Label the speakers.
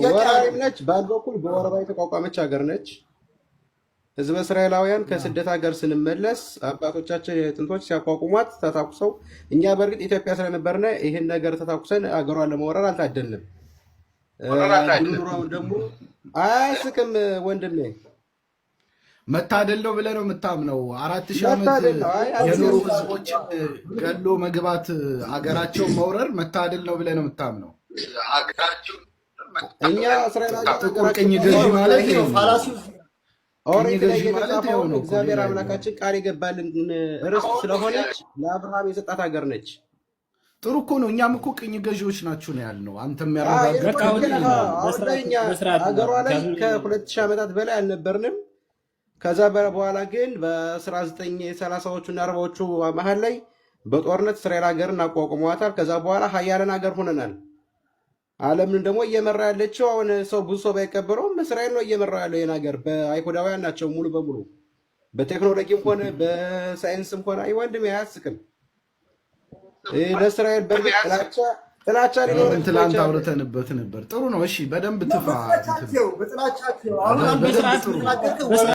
Speaker 1: ወራሪም ነች። በአንድ በኩል በወረራ የተቋቋመች ሀገር ነች። ህዝበ እስራኤላውያን ከስደት ሀገር ስንመለስ አባቶቻችን ጥንቶች ሲያቋቁሟት ተታኩሰው፣ እኛ በእርግጥ ኢትዮጵያ ስለነበርነ ይህን ነገር ተታኩሰን አገሯን ለመውረር አልታደልንም። ድኑሯውን ደግሞ አያስቅም ወንድሜ።
Speaker 2: መታደል ነው ብለህ ነው የምታምነው? 4000 ዓመት
Speaker 1: መታደል ነው። አይ
Speaker 2: የኖሩ ህዝቦችን ገሎ መግባት፣ አገራቸው መውረር መታደል ነው ብለህ ነው የምታምነው?
Speaker 1: እኛ እስራኤል
Speaker 2: ጥቁር ቅኝ ገዢ ማለት ይሄ ነው።
Speaker 3: Fallacy ው
Speaker 2: ቅኝ
Speaker 1: ኦሪት ላይ
Speaker 2: ገዢ ማለት ይኸው
Speaker 1: የተጻፈውን
Speaker 2: ነው እኮ፣
Speaker 1: እግዚአብሔር
Speaker 2: ሌላ የለውም።
Speaker 1: አምላካችን ቃል የገባልን ርስት ስለሆነች ለአብርሃም የሰጣት ሀገር ነች።
Speaker 2: ጥሩ እኮ ነው። እኛም እኮ ቅኝ ገዢዎች ናችሁ ነው ያልነው። አንተም
Speaker 1: አሁን
Speaker 2: ያረጋገጥከው
Speaker 1: ላይ እኛ ሀገሯ ላይ ከ2000 ዓመታት በላይ አልነበርንም። ከዛ በኋላ ግን በ1930ዎቹ እና 40ዎቹ መሀል ላይ በጦርነት እስራኤል ሀገርን አቋቁመዋታል። ከዛ በኋላ ሀያላን ሀገር ሆነናል። ዓለምን ደግሞ እየመራ ያለችው አሁን ሰው ብዙ ሰው ባይቀበለውም እስራኤል ነው እየመራ ያለው ይህን ሀገር። በአይሁዳውያን ናቸው ሙሉ በሙሉ በቴክኖሎጂም ሆነ በሳይንስም ሆነ። አይ ወንድሜ አያስቅም። ይህ ለእስራኤል በእርግጥ ጥላቻ ሊኖር
Speaker 2: ትላንት
Speaker 1: ይችላል።
Speaker 2: አውርተንበት ነበር። ጥሩ ነው። እሺ በደንብ ትፋ።
Speaker 3: በጥላቻቸው በጥላቻቸው አሁን አንተ
Speaker 2: በደንብ ጥሩ።
Speaker 3: የተናገርከው